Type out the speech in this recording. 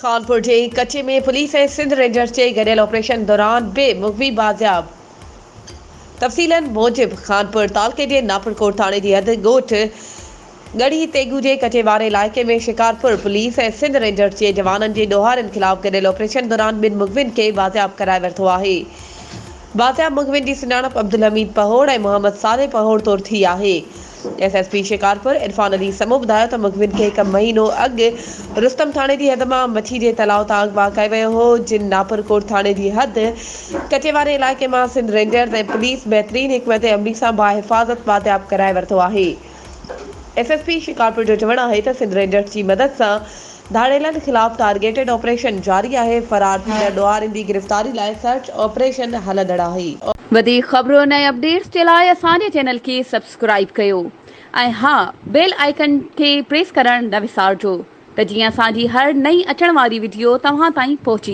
خانپور جي ڪچي ۾ police ۽ Sindh Rangers جي گڏيل آپريشن دوران به مغوي بازياب. تفصيلن موجب خانپور تعلقي جي ناپرڪوٽ ٿاڻي جي حد ڳوٺ ڳڙهي تيغو جي ڪچي واري علائقي ۾ شڪارپور پوليس ۽ سنڌ رينجرز جي جوانن جي ڏوهارين خلاف گڏيل آپريشن دوران ٻن مغوين کي بازياب ڪرائي ورتو آهي. بازياب مغوين جي سڃاڻپ عبدالحميد پهوڙ ۽ محمد صالح پهوڙ طور ٿي آهي. S S P Shikarpur Irfan Ali Samoon ٻڌايو ته مغوين کي هڪ مهينو اڳ رستم ٿاڻي جي حد مان مڇي جي تلاء تان اغوا ڪيو ويو هو، جن ناپرڪوٽ ٿاڻي جي حد ڪچي واري علائقي مان سنڌ رينجرز ۽ پوليس بهترين حڪمت عملي سان باحفاظت بازياب ڪرائي ورتو آهي. ايس ايس پي شڪارپور جو چوڻ آهي ته سنڌ رينجرز جي مدد سان ڌاڙيلن خلاف ٽارگيٽڊ آپريشن جاري آهي، فرار ٿيندڙ ڏوهارين جي گرفتاري لاء سرچ آپريشن هلندڙ آهي. وڌيڪ خبرن ۽ اپڊيٽس جي لاء اسان جي چينل کي سبسڪرائيب ڪيو ۽ ها بيل آئيڪن کي پريس ڪرڻ نه وسارجو ته جيئن اسان جي هر نئين اچڻ واري وڊيو توهان تائين پهچي.